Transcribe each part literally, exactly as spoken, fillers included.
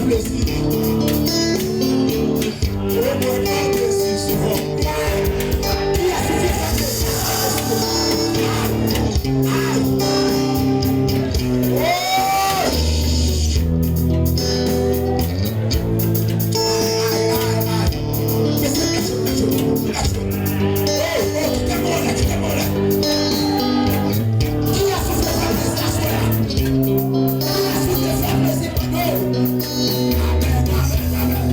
plezi li. O mwen ka plezi sou ou. Kiyès ki fè sa plezi? Ay! Oh! Ay, ay, ay, ay. Mesye, mesye, mesye, mesye. Oh, oh, kite m anlè, kite m anlè. Kiyès ou vle fè plezi aswè a? Kiyès ou vle fè plezi pandan? Amèn, amèn, amèn.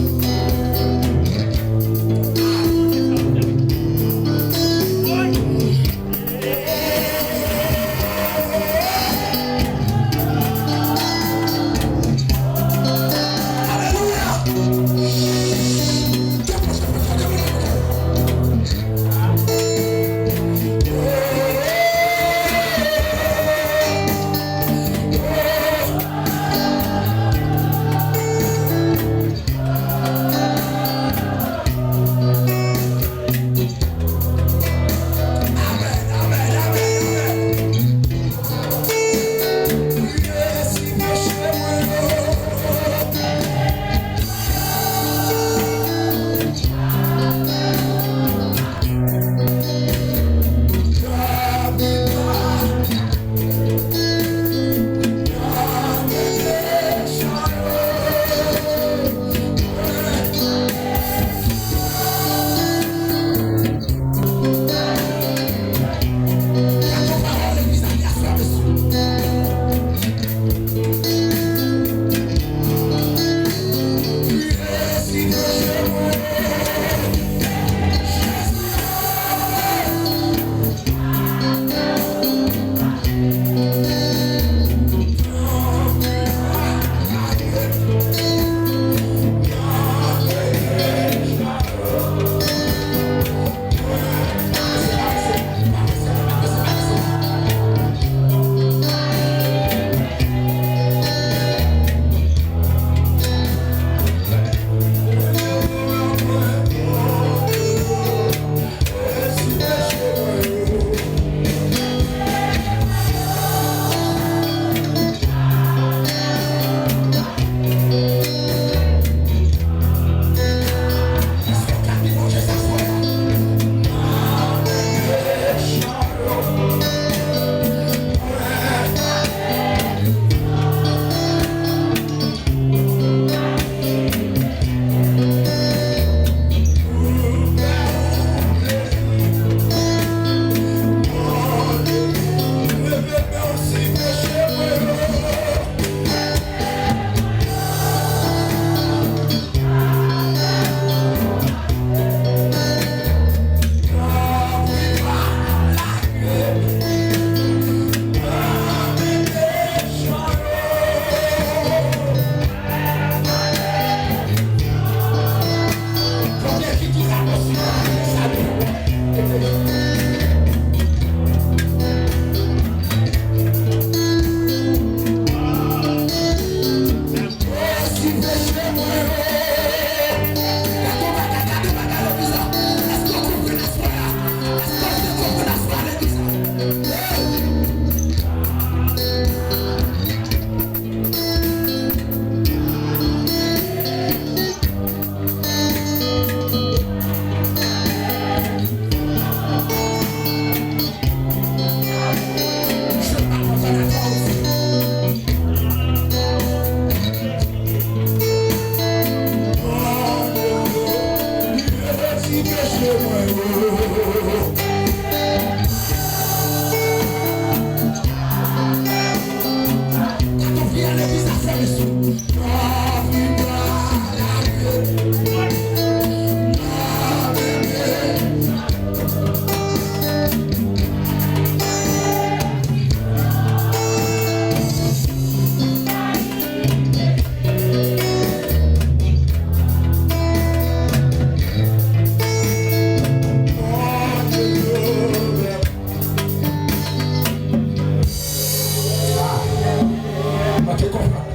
Manke konprann.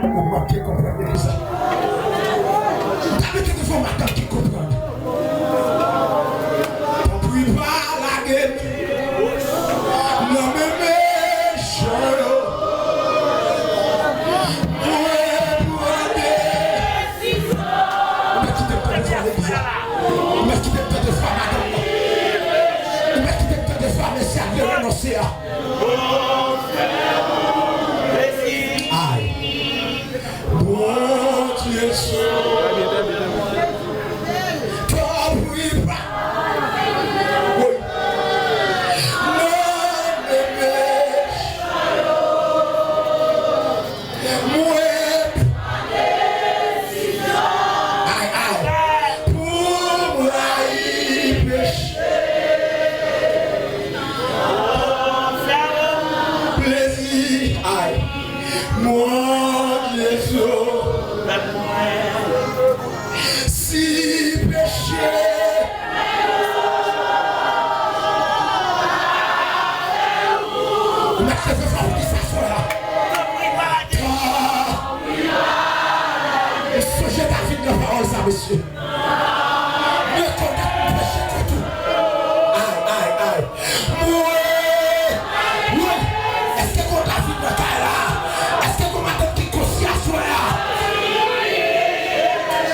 Ou manke konprann legliz la. Gade ki fè w matant ki konprann. Tanpri pa lage m nan men mechan yo. Mwen Tanpri, pa. Wi. Non, bebe. Mwen. Ay, ay. Pou m rayi peche. Plezi. Ay. Mon Dieu, si peche. Ou mèt leve fò pou di sa sou la. Sonje David nan pawòl sa, mesye. Rekonèt peche kont ou. Ay, ay, ay. Mwen, mwen, èske gon David nan kay la? Èske gon madanm ki konsyan aswè a?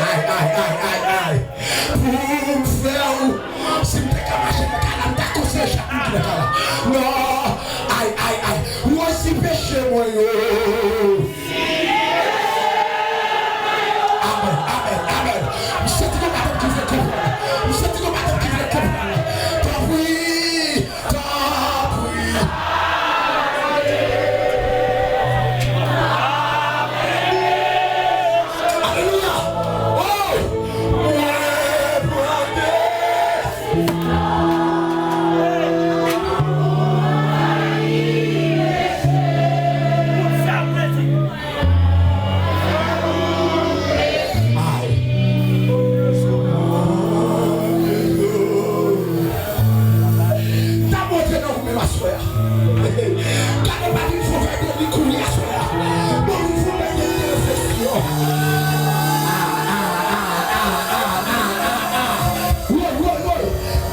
Ay, ay, ay, ay, ay. Pou m fè w, si m te ka mache nan kay la, m ta konseye chak moun ki nan kay la. Non, ay, ay, ay. Woy, si peche mwen yo. Amèn, amèn, amèn. M santi gon madanm ki vle konprann. M santi gon madanm ki vle konprann. Tanpri, tanpri. Alelouya. Oh! Mwen pran de Gade, pa vin fè w fè de li kouri aswè a. Bon, vin fè w fè de li refleksyon. Woy, woy, woy.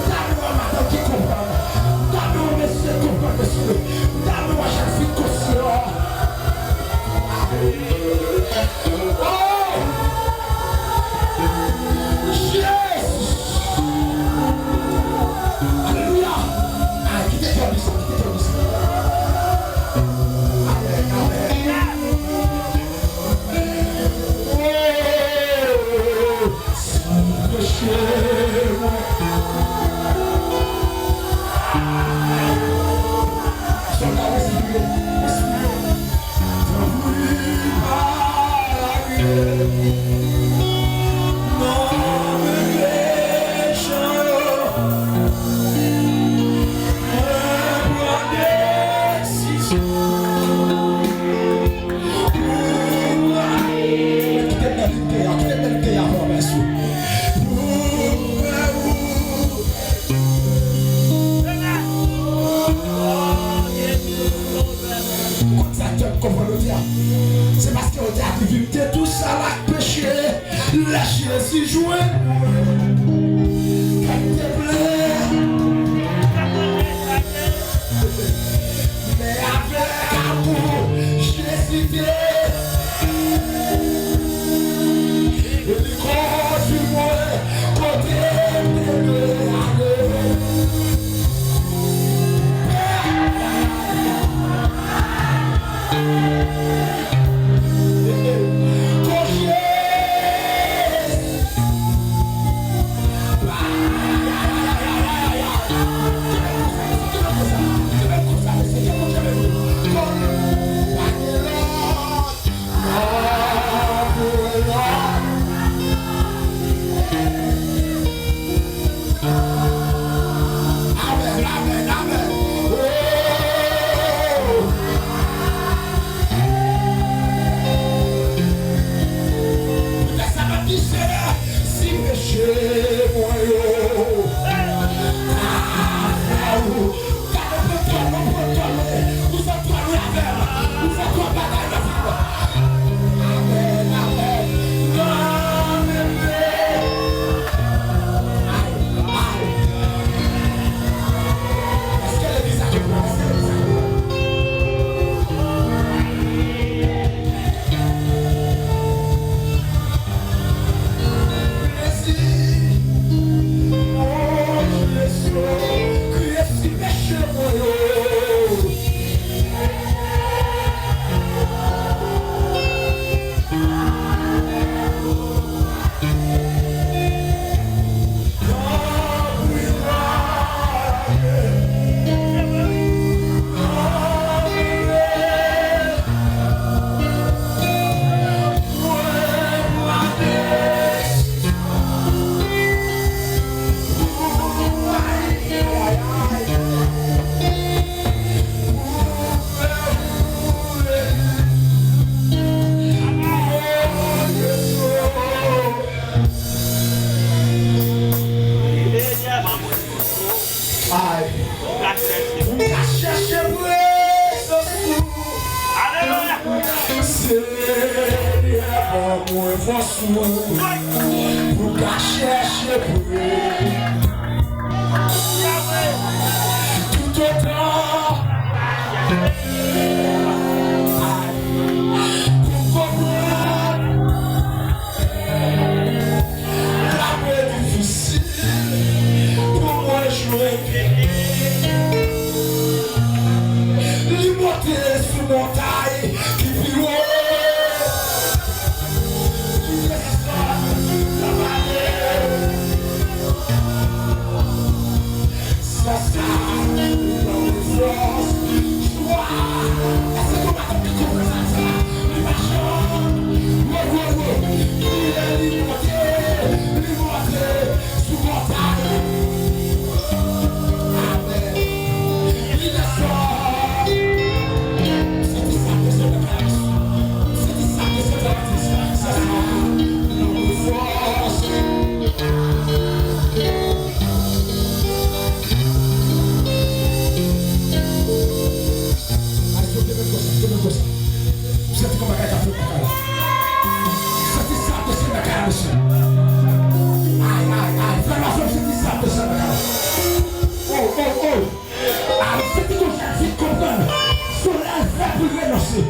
Dam nan madanm ki konprann. Dam nan mesye konprann, mesye. Dam nan jèn fi konsyan. Oh! Jezi! Alelouya! Ah, kite dyab sa, kite dyab sa. Amèn, amèn. Oh! Si peche mwen. Sòlda respire, respire. Tanpri pa lage m nan men mechan yo. Mwen pran desizyon. Kite m nan lit te a, kite m nan lit te a, papa, mèsi. Konn sa k fè m konprann jodi a? Se paske yo te atribi m de tou sa l ak peche. Lè Jezi jwenn mwen, kè m te plen. Men avèk amou Jezi te, li kondui mwen kote m te dwe ale. Kon Jezi Senyè, ban mwen fòs ou pou ka chèche pre. Toutotan pou m konprann Lavi difisil pou mwen jwenn. Li monte sou montay ki pi wo. Li desann nan vale. Sa, sa, li ban mwen fòs, jwa. Èske gen yon madanm ki konprann sa, sa? Li pa janm, wo, wo, wo. Li lè li monte, li monte sou montay. Amèn. Li desann. Santi sa, desann nan kay la. Santi sa, desann nan kay la. Sa, sa, li ban mwen fòs. Ay, yo, kenbe konsa, kenbe konsa. M santi yon bagay k ap fèt nan kay la. M santi sa desann nan kay la, mesye. Ay, ay, ay, frè m, m santi sa desann nan kay la. Oh, oh, oh. Ah, m santi konsa, vin konprann. Solèy fè pou l renonse.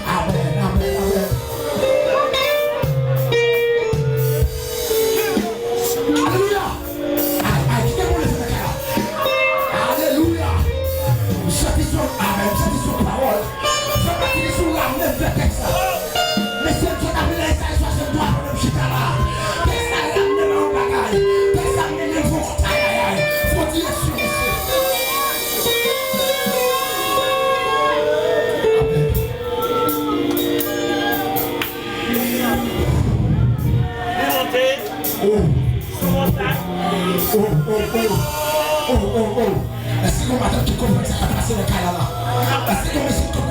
Amèn, amèn, amèn. Alelouya. Ay, ay, kite moun leve nan kay la. Alelouya. M santi son, amèn, m santi son pawòl. Fè pati de sou la, menm vè tèks la. Mesye, m sot ap li nan Ezayi swasanntwa pandan m chita la. Tèks la ramenm yon bagay. Tèks la ramenm yon bagay. Ay, ay, ay. Fò di Jezi, mesye. Amèn. Li monte. Oh. Sou montay. Oh, oh, oh. Oh, oh, oh. Èske gen yon madanm ki konprann sa k ap pase nan kay la la? Èske gen yon mesye ki konprann